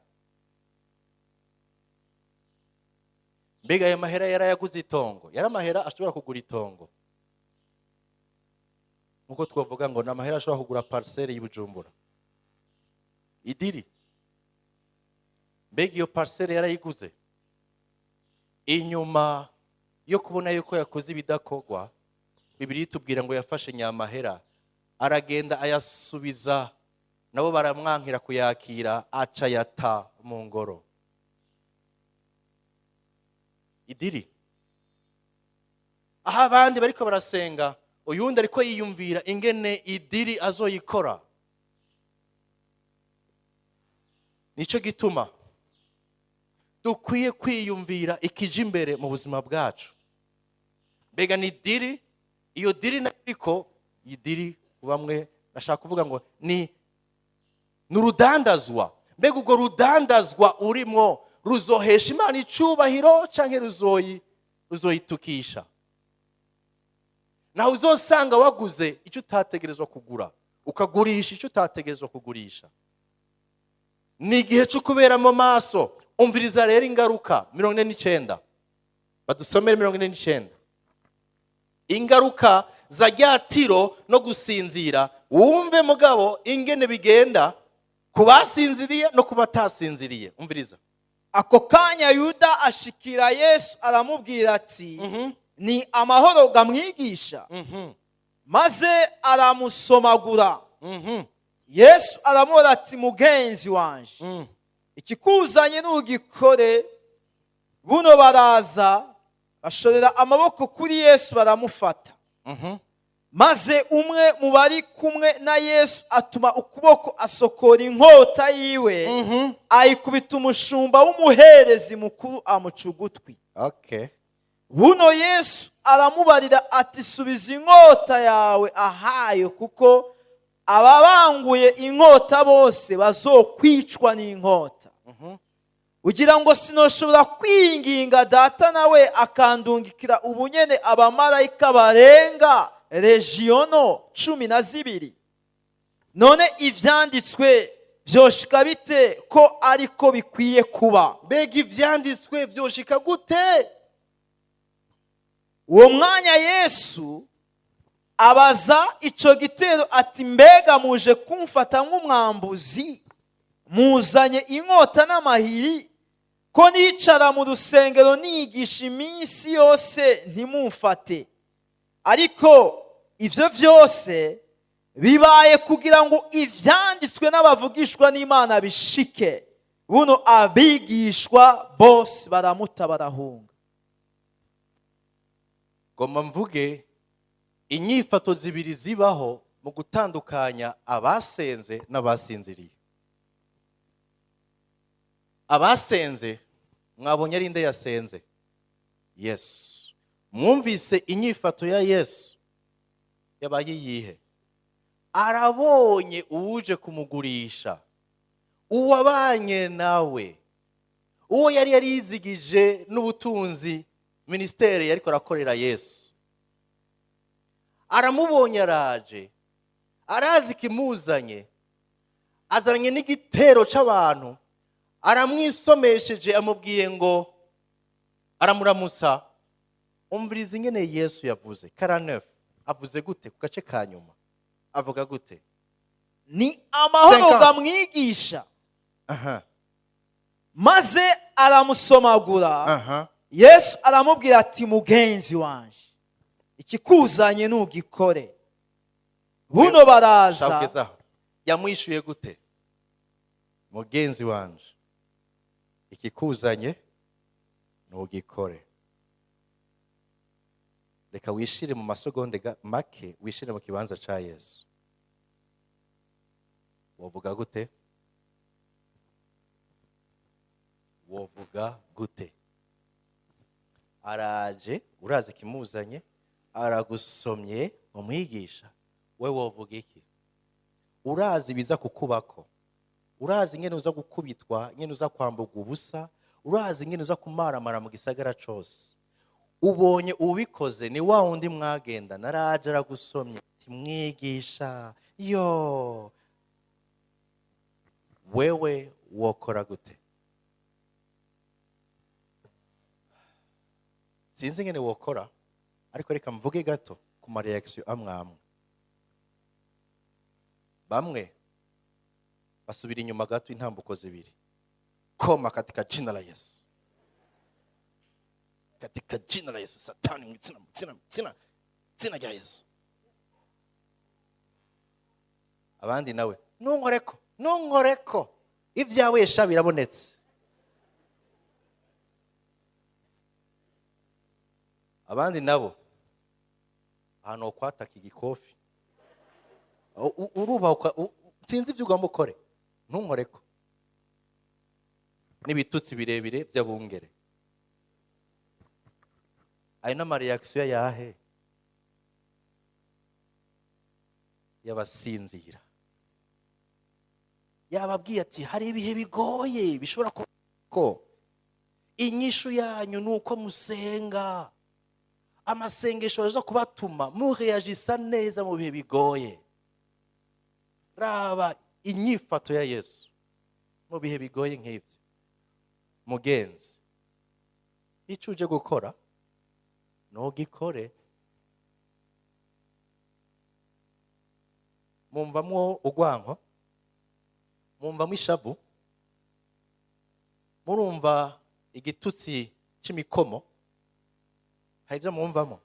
Mbega ayo mahera yarayaguze itongo? Yari amahera ashobora kugura itongo. Nkuko twavuga ngo ni amahera ashobora kugura parcelle y'i Bujumbura. I deal, mbega iyo parcelle yarayiguze? Inyuma yo kubona yuko yakoze ibidakorwa, Bibiliya itubwira ngo yafashe nyamahera, aragenda ayasubiza, nabo baramwankira kuyakira, aca yata mu ngoro. I deal, aho abandi bariko barasenga, uyundi ariko yiyumvira ingene i deal azoyikora. Nico gituma dukwiye kwiyumvira ikija imbere mu buzima bwacu. Mbega ni deal? Iyo deal ariko iyi deal, bamwe bashaka kuvuga ngo ni urudandazwa. Mbega urwo rudandazwa urimo ruzohesha Imana icubahiro canke ruzoyitukisha? Nawe uzosanga waguze icyo utategerezwa kugura, ukagurisha icyo utategerezwa kugurisha. Ni igihe cyo kuberamo maso. Umviriza rero ingaruka 49, badusomere 49, ingaruka za rya tiro no gusinzira. Wumve mugabo ingene bigenda ku basinziriye no ku batasinziriye. Umviriza. Ako kanya Yuda ashikira Yesu, aramubwira ati: "Ni amahoro ga Mwigisha?" Maze aramusomagura. Yesu aramubwira ati: "Mugenzi wanje, ikikuzanye ntugikore." Buno baraza bashorera amaboko kuri Yesu, baramufata. Maze umwe mu bari kumwe na Yesu atuma ukuboko, asokora inkota yiwe, ayikubita umushumba w'umuherezi mukuru, amuca ugutwi. Buno Yesu aramubarira ati: "Subiza inkota yawe ahayo, kuko ababanguye inkota bose bazokwicwa n'inkota. Ugira ngo sinoshobora kwinginga Data, nawe akandungikira ubunyene abamarayika barenga rejiyono 12? None ivyanditswe vyoshika bite ko ariko bikwiye kuba?" Mbega ivyanditswe vyoshika gute? Uwo mwanya Yesu abaza ico gitero ati: "Mbega muje kumfata nk'umwambuzi, muzanye inkota n'amahiri? Ko nicara mu rusengero nigisha iminsi yose ntimumfate? Ariko ivyo vyose bibaye kugira ngo ivyanditswe n'abavugishwa n'Imana bishike." Buno abigishwa bose baramuta, barahunga. Ngomba mvuge inyifato zibiri zibaho mu gutandukanya abasenze n'abasinziriye. Abasenze, mwabonye ari nde yasenze? Yesu. Mwumvise inyifato ya Yesu yabaye iyihe? Arabonye uwuje kumugurisha, uwabanye nawe, uwo yari yarizigije n'ubutunzi, ministère yariko arakorera Yesu. Aramubonye araje, arazi ikimuzanye, azanye n'igitero c'abantu, aramwisomesheje, amubwiye ngo aramuramutsa. Umviriza ingene Yesu yavuze. 49, avuze gute ku gace ka nyuma? Avuga gute? "Ni amahoro 50. ga Mwigisha?" Maze aramusomagura. Yesu aramubwira ati: "Mugenzi wanje, ikikuzanye ntugikore." Buno baraza Shaka, yamwishuye gute? "Mugenzi wanje, ikikuzanye ntugikore." Reka wishire mu masegonde make, wishire mu kibanza ca Yesu. Wovuga gute? Wovuga gute? Araje, urazi ikimuzanye, aragusomye, umwigisha. We wovuga iki? Urazi biza kukubako, urazi ingene uza gukubitwa, ingene uza kwamburwa ubusa, urazi ingene uza kumaramara mu gisagara cose. Ubonye ubikoze ni wa wundi mwagenda, naraje aragusomye ati: "Mwigisha." Yo, wewe wokora gute? Sinzi ingene wokora, ariko reka mvuge gato ku ma réaction amwe amwe. Bamwe basubira inyuma gato intambuko zibiri. Koma katika jina la Yesu, katika jina la Yesu, Satani, mw'izina, mw'izina, mw'izina, izina rya Yesu. Abandi nawe ntunkoreko, ntunkoreko, ibyawe sha birabonetse. Abandi nabo ahantu ho kwataka igikofi, urubahuka, sinzi ibyo ugomba ukore, ntunkoreko, n'ibitutsi birebire by'abungere. Ayo n'amareyakisiyo yahe y'abasinzira. Yababwiye ati hari ibihe bigoye bishobora kuba ko inyishu yanyu ni uko musenga. Amasengesho aza kubatuma mureyagisa neza mu bihe bigoye. Raba inyifato ya Yesu mu bihe bigoye nk'ibyo. Mugenzi, icyo uje gukora ntugikore. Mumvamwo urwanko, mumvamwo ishavu, murumva igitutsi c'imikomo, hari ibyo mumvamo?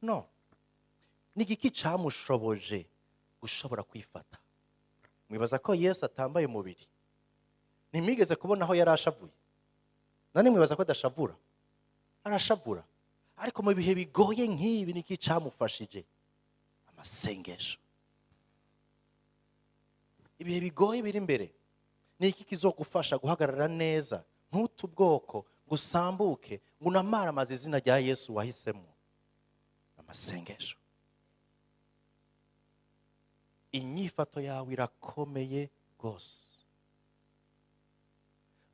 No. Ni igiki camushoboje gushobora kwifata? Mwibaza ko Yesu atambaye umubiri? Ntimwigeze kubona aho yari ashavuye? None mwibaza ko adashavura? Arashavura. Ariko mu bihe bigoye nk'ibi ni iki camufashije? Amasengesho. Ibihe bigoye biri imbere ni iki kizogufasha guhagarara neza, ntute ubwoko, ngo usambuke, ngo unamaramaze izina rya Yesu wahisemo? Amasengesho. Inyifato yawe irakomeye rwose.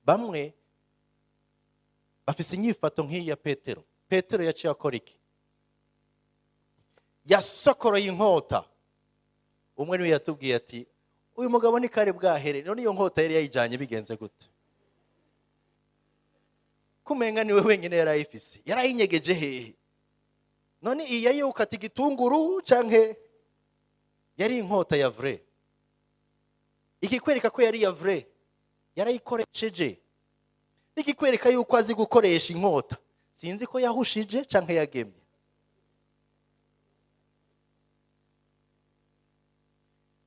Bamwe bafise inyifato nk'iyi ya Petero. Petero yaciye akora iki? Yasokoroye inkota. Umwe niwe yatubwiye ati uyu mugabo ni kare bwahere, none iyo nkota yari yayijanye bigenze gute? Kumenga niwe wenyine yarayifise, yarayinyegeje hehe? None iyi yari yukata igitunguru canke yari inkota ya vrai? Ikikwereka ko yari ya vrai, yarayikoresheje. Ikikwereka yuko azi gukoresha inkota, sinzi ko yahushije canke yagemye.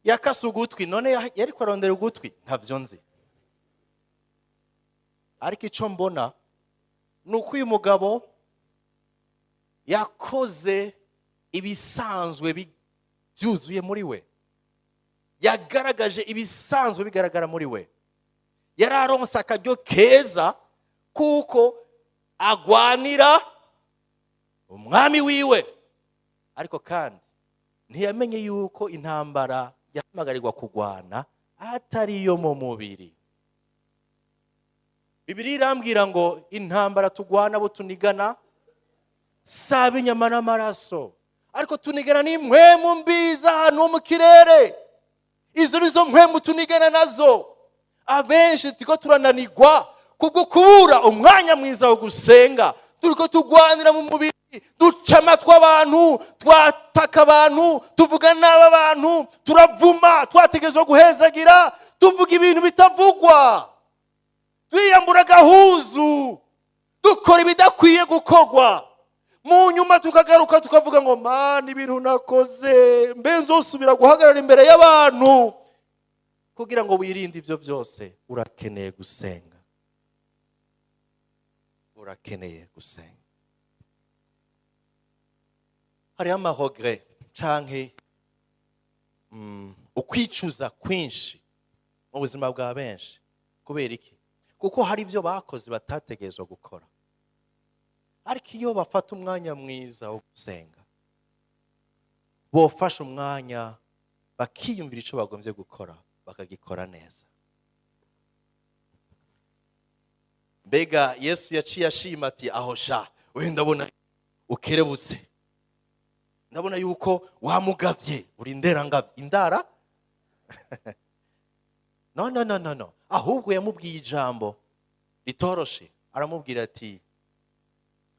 Yakase ugutwi, none yari kwarondera ugutwi, ntavyo nzi. Ariko ico mbona nuko uyu mugabo yakoze ibisanzwe byuzuye muri we, yagaragaje ibisanzwe bigaragara muri we. Yararonse akaryo keza kuko agwanira umwami wiwe, ariko kandi ntiyamenye yuko intambara yahamagarirwa kugwana atari iyo mu mubiri. Bibiliya irambwira ngo intambara tugwana abo tunigana saba inyama n'amaraso, ariko tunigana n'impwemu mbi z'ahantu ho mu kirere. Izo nizo mpwemu tunigana nazo. Abenshi turiko turananirwa kubwo kubura umwanya mwiza wo gusenga. Turiko tugwanira mu mubiri, duca amatwi abantu, twataka abantu, tuvuga nabi abantu, turavuma, twategerezwa guhezagira, tuvuga ibintu bitavugwa, twiyambura agahuzu, dukora ibidakwiye gukorwa. Mu nyuma tukagaruka tukavuga ngo Mana, ibintu nakoze, mbe nzosubira guhagarara imbere y'abantu? Kugira ngo wirinde ibyo byose, urakeneye gusenga, urakeneye gusenga. Hariho amahogre canke ukwicuza kwinshi mu buzima bwa benshi. Kubera iki? Kuko hari ibyo bakoze batategerezwa gukora. Ariko iyo bafata umwanya mwiza wo gusenga, bofasha umwanya bakiyumvira ico bagombye gukora, bakagikora neza. Mbega Yesu yaciye ashima ati aho sha, we ndabona ukerebutse, ndabona yuko wamugavye, uri nderangavye indara. No, no, no, no, no. Ahubwo yamubwiye ijambo ritoroshe, aramubwira ati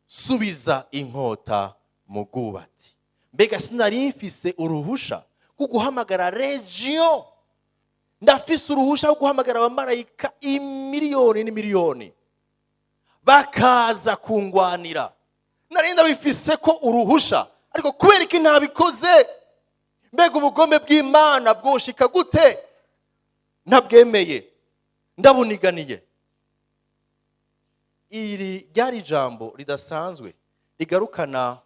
subiza inkota mu bwubati. Mbega sinari mfise uruhusha rwo guhamagara region, ndafise uruhusha rwo guhamagara abamarayika imiliyoni n'imiliyoni bakaza kungwanira. Nari ndabifise ko uruhusha, ariko kubera iki ntabikoze? Mbega ubugombe bw'Imana bwoshika gute ntabwemeye, ndabuniganiye? Iri ryari ijambo ridasanzwe rigarukana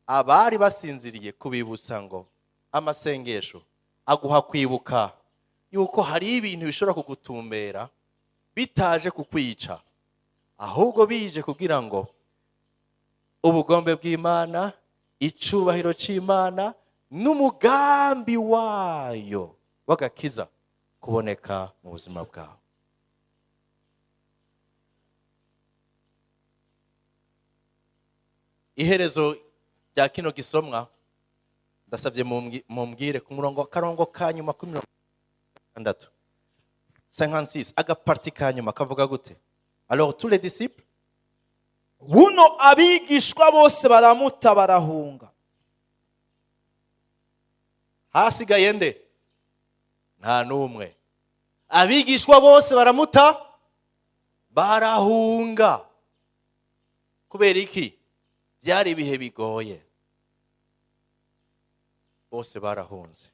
abari basinziriye, kubibutsa ngo amasengesho aguha kwibuka yuko hari ibintu bishobora kugutumbera bitaje kukwica, ahubwo bije kugira ngo ubugombe bw'Imana, icubahiro c'Imana n'umugambi wayo w'agakiza kuboneka mu buzima bwawe. Iherezo rya kino gisomwa, ndasabye mumbwire ku murongo, akarongo ka nyuma kuri 60, 56, agapartie ka nyuma kavuga gute? Alors tous les disciples Buno abigishwa bose baramuta, barahunga. Hasigaye nde? Nta n'umwe. Abigishwa bose baramuta, barahunga. Kubera iki? Byari ibihe bigoye, bose barahunze.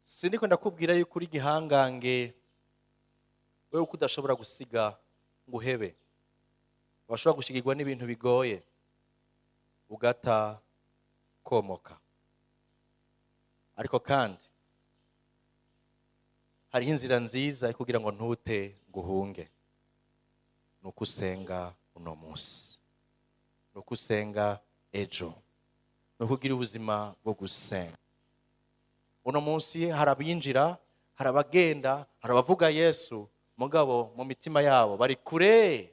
Siniko ndakubwira yuko uri gihangange wewe, uko udashobora gusiga ngo uhebe, washobora gushigirwa n'ibintu bigoye ugata komoka. Ariko kandi hariho inzira nziza yo kugira ngo ntute ngo uhunge: ni uko usenga uno munsi, ni uko usenga ejo, ni uko ugira ubuzima bwo gusenga. Uno munsi hari abinjira, hari abagenda, hari abavuga Yesu, mugabo mu mitima yabo bari kure.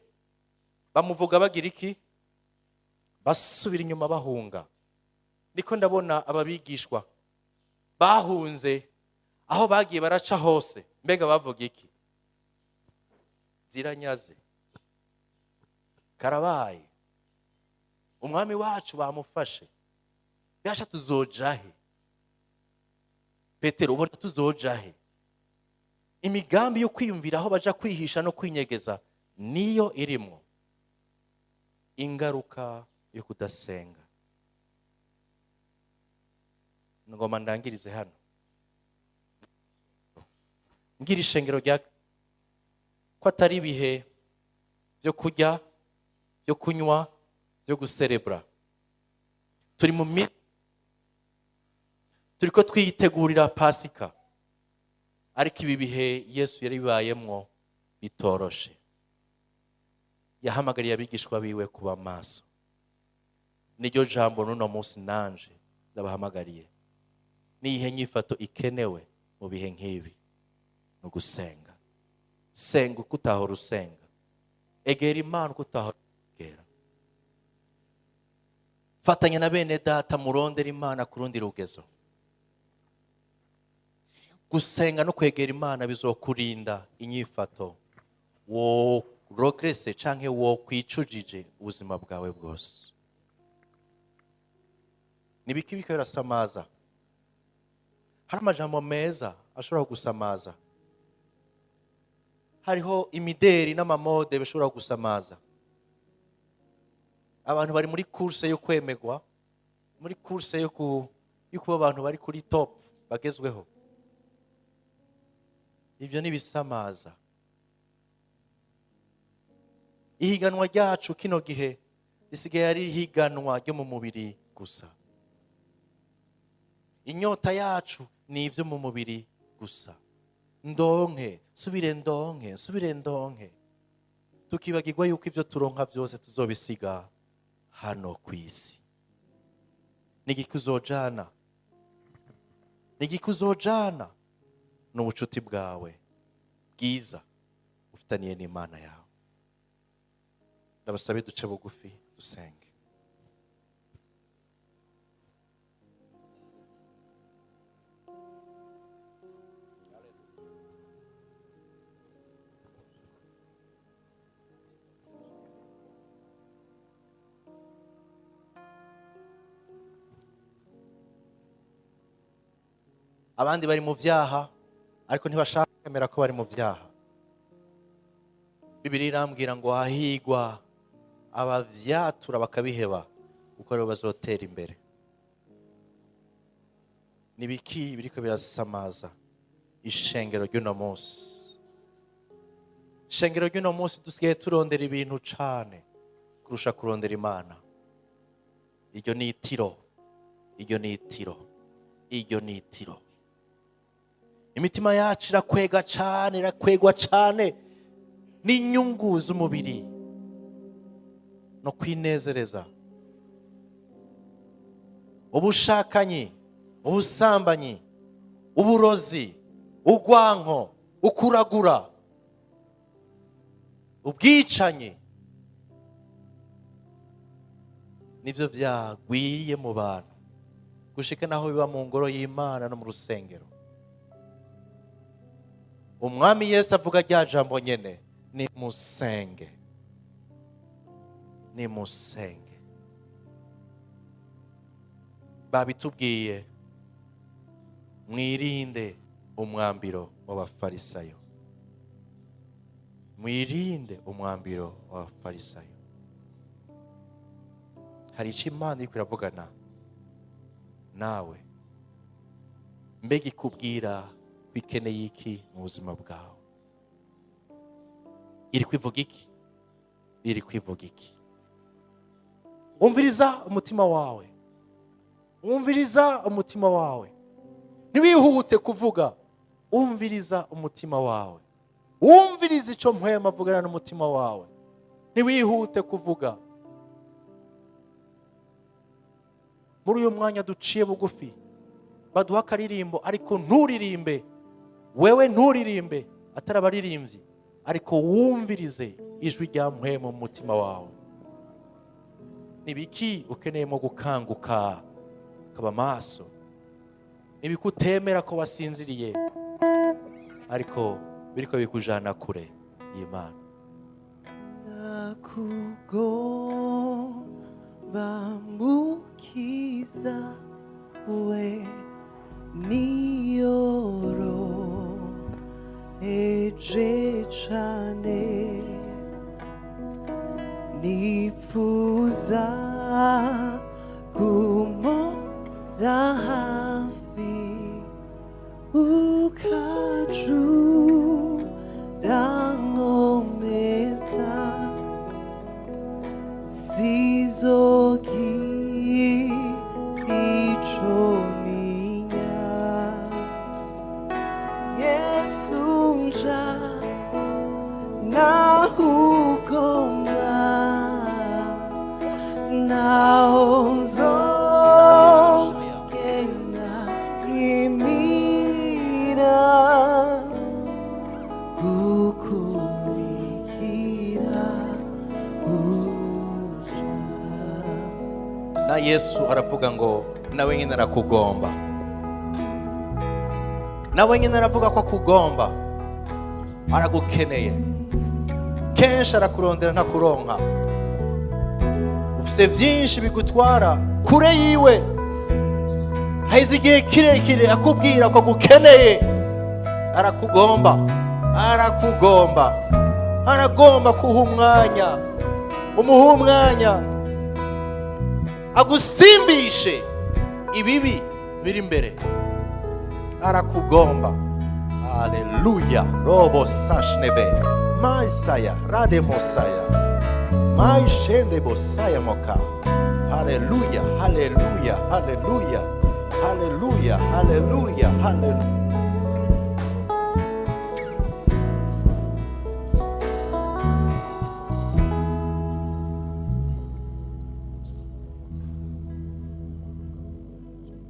Bamuvuga bagira iki? Basubira inyuma, bahunga. Niko ndabona ababigishwa bahunze aho bagiye baraca hose. Mbega bavuga iki? Ziranyaze, karabaye, umwami wacu bamufashe, byasha tuzoja he? Petero, ubona tuzoja he? Imigambi yo kwiyumvira aho baja kwihisha no kwinyegeza niyo irimwo ingaruka yo kudasenga. Ngoma ndangirize hano, ngira ishengero rya ko atari ibihe byo kurya, byo kunywa, byo guserebura. Turi mu mi turiko twitegurira Pasika, ariko ibi bihe Yesu yari bibayemwo bitoroshe. Yahamagariye abigishwa biwe kuba maso. Niryo jambo n'uno munsi nanje ndabahamagariye. Niyihe nyifato ikenewe mu bihe nk'ibi? Ni ugusenga. Senga uko utahora usenga, egera Imana uko utahora egera, fatanya na bene data murondera Imana ku rundi rugezo. Gusenga no kwegera Imana bizokurinda inyifato wo regrette canke wo kwicujije ubuzima bwawe bwose. Nibiki biko birasamaza? Hari amajambo meza ashobora kugusamaza, hariho imideri n'amamode bishobora kugusamaza. Abantu bari muri course yo kwemegwa, muri course yo kuba abantu bari kuri top, bagezweho. Ibyo ni ibisamaza. Ihiganwa ryacu kino gihe risigaye ari ihiganwa ryo mu mubiri gusa. Inyota yacu ni ibyo mu mubiri gusa. Ndonke, subire, ndonke, subire, ndonke, tukibagirwa yuko ibyo turonka byose tuzobisiga hano ku isi. Nigiki uzojana? Nigiki uzojana? Ni ubucuti bwawe bwiza ufitaniye n'Imana yawe. Ndabasabe duce bugufi, dusenge. Abandi bari mu byaha, ariko ntibashaka kwemera ko bari mu byaha. Bibiliya irambwira ngo hahigwa abavyatura bakabiheba, kuko aribo bazotera imbere. Nibiki biriko birasamaza ishengero ry'uno munsi? Ishengero ry'uno munsi, dusigaye turondera ibintu cane kurusha kurondera Imana. Iryo ni itiro, iryo ni itiro, iryo ni itiro. Imitima yacu irakwega cane, irakwegwa cane n'inyungu z'umubiri no kwinezereza, ubushakanyi, ubusambanyi, uburozi, ugwanko, ukuragura, ubwicanyi, nivyo byagwiye mu bantu gushika naho biba mu ngoro y'Imana no mu rusengero. Umwami Yesu avuga rya jambo nyene: nimusenge, nimusenge. Babitubwiye: mwirinde umwambiro w'Abafarisayo, mwirinde umwambiro w'Abafarisayo. Hari icyo Imana iriko iravugana nawe. Mbega ikubwira bikeneye iki mu buzima bwawe? Iri kwivuga iki? Iri kwivuga iki? Umviriza umutima wawe, umviriza umutima wawe, ntiwihute kuvuga. Umviriza umutima wawe, wumviriza icyo Mpwemu avugana n'umutima wawe, ntiwihute kuvuga. Muri uyu mwanya duciye bugufi, baduha akaririmbo, ariko nturirimbe wewe, nturirimbe atari abaririmbyi, ariko wumvirize ijwi rya Mpwemu mu mutima wawe. Nibiki ukeneyemo gukanguka ukaba maso? Nibiki utemera ko wasinziriye, ariko biriko bikujana kure y'Imana? Nakugomba, Mukiza we, niyoroheje cane, nifuza kumora hafi, ukaca urankomeza, sizogira ico ntinya. Yesu, nja nahugomba, naho nzogenda imira gukurikira uja. Na Yesu aravuga ngo nawe nyine arakugomba, nawe nyine aravuga ko akugomba, aragukeneye. Kenshi arakurondera ntakuronka. Ufise byinshi bigutwara kure yiwe. Haheze igihe kirekire akubwira ko agukeneye. Arakugomba, arakugomba, aragomba kuha umwanya, umuha umwanya agusimbishe ibibi biri imbere. Arakugomba. Haleluya! Robo sashnebe maisaya rademosaya maishende bosaya moka. Haleluya, haleluya, haleluya, haleluya, haleluya, haleluya!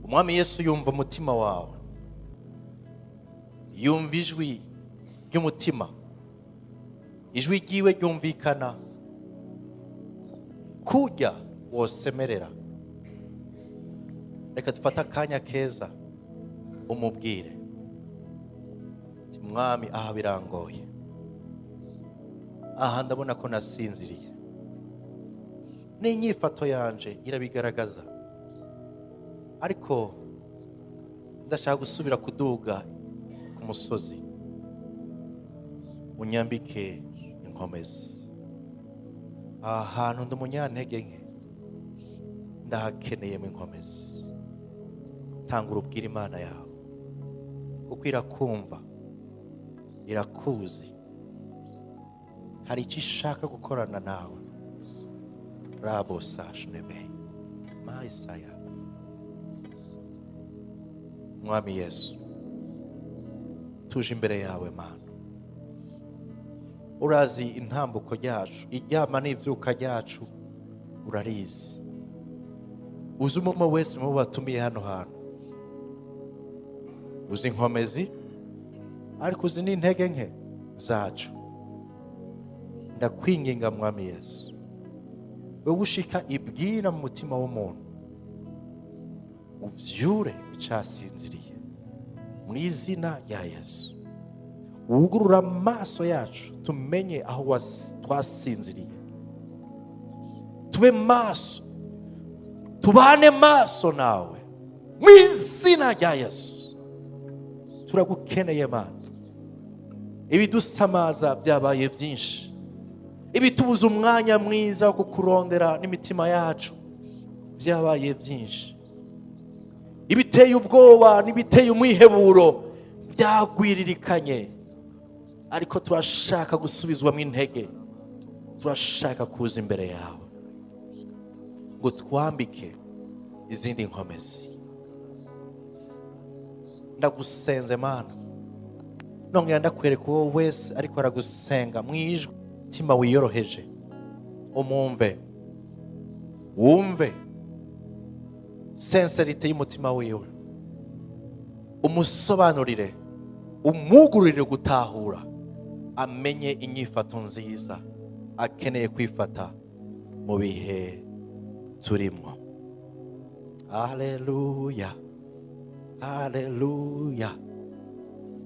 Umwami Yesu yumva umutima wawe, yumva ijwi ry'umutima. Ijwi ryiwe ryumvikana kurya wosemerera. Reka dufate akanya keza umubwire ati: "Mwami, aha birangoye, aha ndabona ko nasinziriye, n'inyifato yanje irabigaragaza, ariko Ndashaka gusubira kuduga ku musozi, unyambike inkomezi. Aha hantu ndi umunyantege nke, ndahakeneyemo inkomezi. Tanga urubwira Imana yawe, kuko irakumva, irakuzi, hari icyo ishaka gukorana nawe. Rabo sashnebe maisaya. Mwami Yesu, tuje imbere yawe Mana. Urazi intambuko ryacu, iryama n'ivyuka ryacu urarizi. Uzi umwe wese mu bo batumiye hano hantu, uzi inkomezi, ariko uzi n'intege nke zacu. Ndakwinginga Mwami Yesu, wowe ushika ibwira mu mutima w'umuntu, uvyure icasinziriye mu izina rya Yesu. Wugurura amaso yacu tumenye aho twasinziriye, tube maso, tubane maso nawe mu izina rya Yesu. Turagukeneye Mana. Ibidusamaza byabaye byinshi, ibitubuza umwanya mwiza wo kukurondera n'imitima yacu byabaye byinshi, ibiteye ubwoba n'ibiteye umwiheburo byagwiririkanye, ariko turashaka gusubizwamo intege, turashaka kuza imbere yawe ngo twambike izindi nkomezi. Ndagusenze Mana, nongera ndakwereka uwo wese ariko aragusenga mu ijwi, umutima wiyoroheje, umwumve, wumve sincérité y'umutima wiwe, umusobanurire, umwugururire gutahura, amenye inyifato nziza akeneye kwifata mu bihe turimo. Haleluya, haleluya.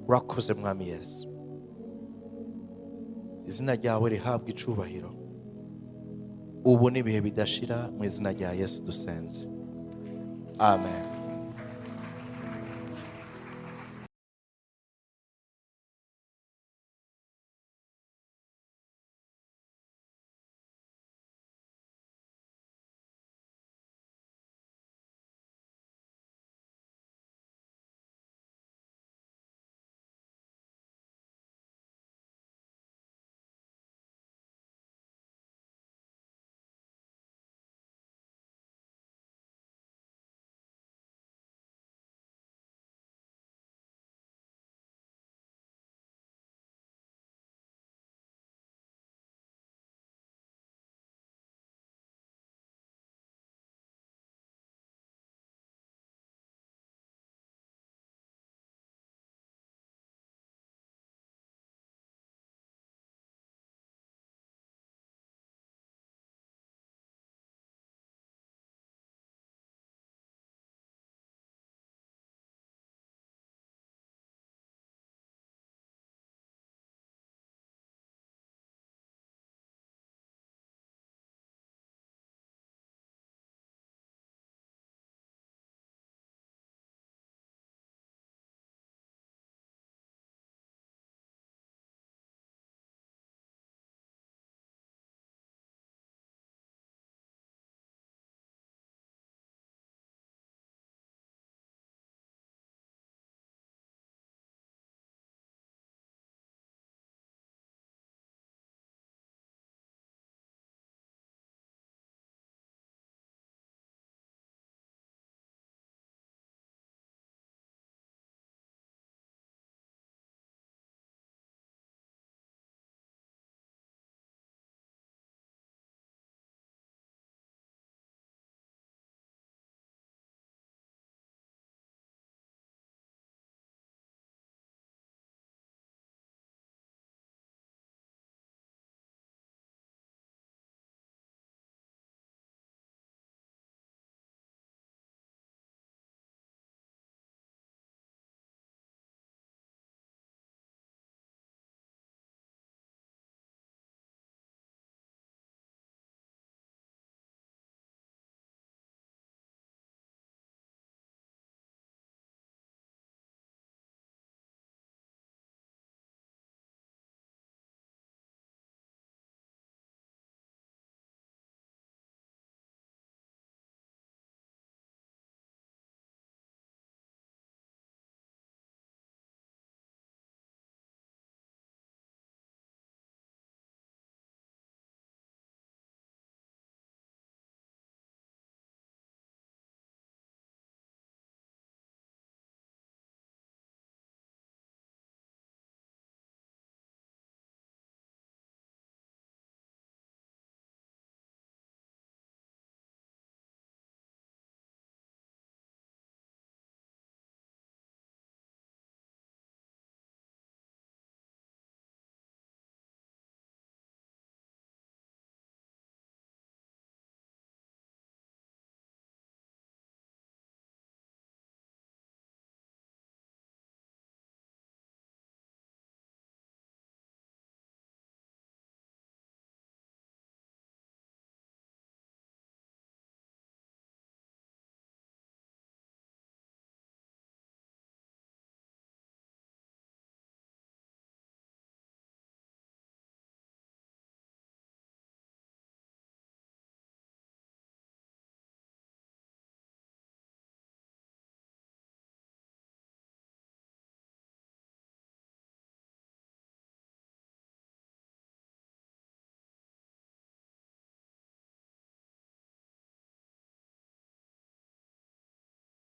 Urakoze Mwami Yesu, izina ryawe rihabwa icubahiro ubu n'ibihe bidashira. Mu izina rya Yesu dusenze, amen.